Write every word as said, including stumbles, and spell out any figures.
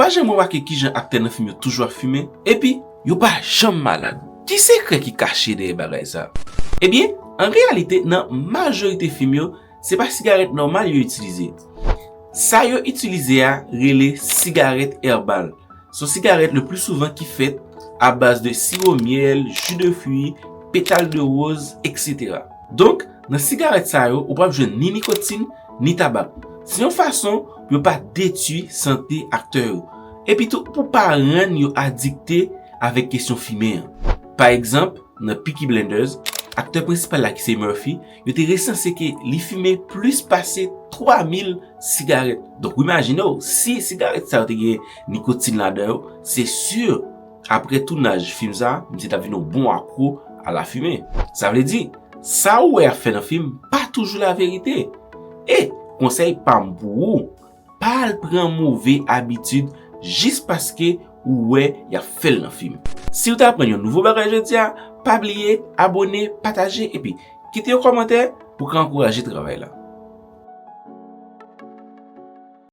pa janm remake kijan aktè nan fim yo toujou ap fimen, epi yo pa janm malad. Ki sekrè ki kache dèyè bagay sa? Ebyen, an reyalite, nan majorite fim yo, se pa sigarèt nòmal yo itilize. Sa yo itilize a rele sigarèt èbal. Se yon sigarèt le pli souvan ki fèt a baz de siwo myèl, ji de fwi, petal de woz, etsetera. Donk, nan sigarèt sa yo, ou p ap jwenn ni nikotin, ni tabak. Se yon fason pou yo pa detwi sante aktè yo. Epitou, pou pa rann yo adikte avèk kesyon fimen an. Pa egzanp, nan Peaky Blinders, aktè prensipal la ki se Murphy, yo te resanse ke li fimen plis pase twa mil sigarèt. Donk, ou imajine w, si sigarèt sa yo te gen nikotin ladan yo, se si, apre tounaj fim sa, misye t ap vin yon bon akro a lafimen. Sa vle di, sa ou wè y ap fè nan fim, pa toujou laverite. E, konsèy pa m pou ou, pa al pran move abitid jis paske ou wè y ap fè l nan fim. Si w t aprann yon nouvo bagay jodi a, pa bliye abòne, pataje, epi kite yon kòmantè pou w ka ankouraje travay la.